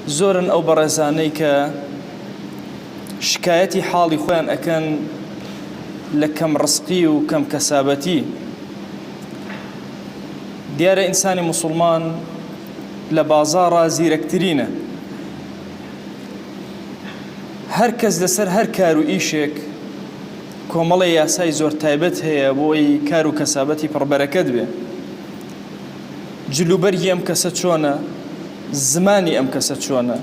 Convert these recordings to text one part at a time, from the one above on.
زۆرن ئەو بەڕێزانەی کە شکایەتی حاڵی خۆیان ئەکەن لە کەم ڕزقی و کەم کەسابەتی. دیارە ئینسانی موسوڵمان لە بازاڕا زیرەکترینە. هەر کەس لەسەر هەر کار و ئیشێک کۆمەڵێ یاسای زۆر تایبەت هەیە بۆ ئەوەی کار و کەسابەتی پڕبەرەکەت بێ. جلوبەرگی ئەم کەسە چۆنە؟ زمانی ئەم کەسە چۆنە؟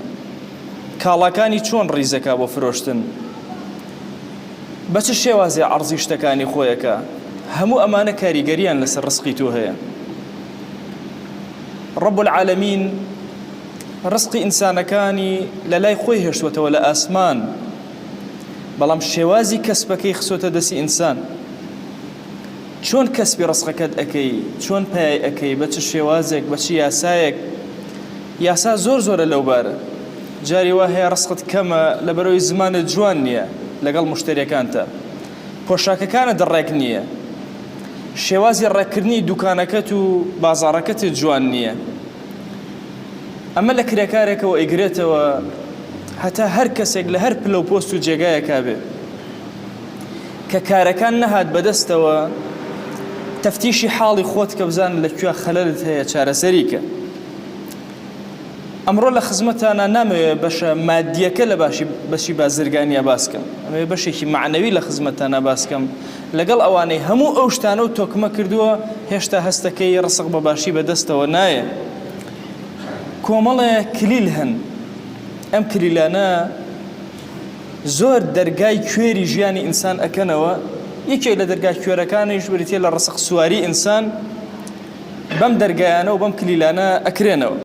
کاڵاکانی چۆن ڕیزەکا بۆ فرۆشتن؟ بە چ شێوازێ عەڕزی شتەکانی خۆی ئەکا؟ هەموو ئەمانە کاریگەریان لەسەر ڕزقی تۆ هەیە. رب العالمین ڕزقی ئینسانەکانی لە لای خۆی هێشتوەتەوە لە ئاسمان، بەڵام شێوازی کەسبەکەی خستۆتە دەستی ئینسان. چۆن کەسبی ڕزقەکەت ئەکەی، چۆن پەیای ئەکەی، بە چ شێوازێک، بە چ یاسایەک، یاسا زۆر زۆرە لەو بارە. جاری وا هەیە ڕزقت کەمە لەبەرئەوەی زمانت جوان نییە لەگەڵ موشتەریەکانتا، پۆشاکەکانت ڕێک نییە، شێوازی ڕێککردنی دوکانەکەت و بازاڕەکەت جوان نییە. ئەمە لە کرێکارێکەوە ئەیگرێتەوە هەتا هەر کەسێک لە هەر پلە و پۆست و جێگایەکا بێ. کە کارەکان نەهات بەدەستەوە تەفتیشی حاڵی خۆت کە بزانە لە کوێ خەلەلت هەیە چارەسەری کە. ئەمڕۆ لە خزمەتانا نامەوێ بەشە مادیەکە لە باشی بەشی بازرگانیا باس کەم، ئەمەوێ بەشێکی مەعنەوی لە خزمەتانا باس کەم لەگەڵ ئەوانەی هەموو ئەو شتانە و تۆکمە کردووە هێشتا هەستەکەی ڕسق بە باشی بەدەستەوە نایە. کۆمەڵێ کلیل هەن ئەم کلیلانە زۆر دەرگای کوێری ژیانی ئینسان ئەکەنەوە، یەکێک لە دەرگا کوێرەکانیش بریتیە لە ڕسق سواری ئینسان بەم دەرگایانە و بەم کلیلانە ئەکرێنەوە.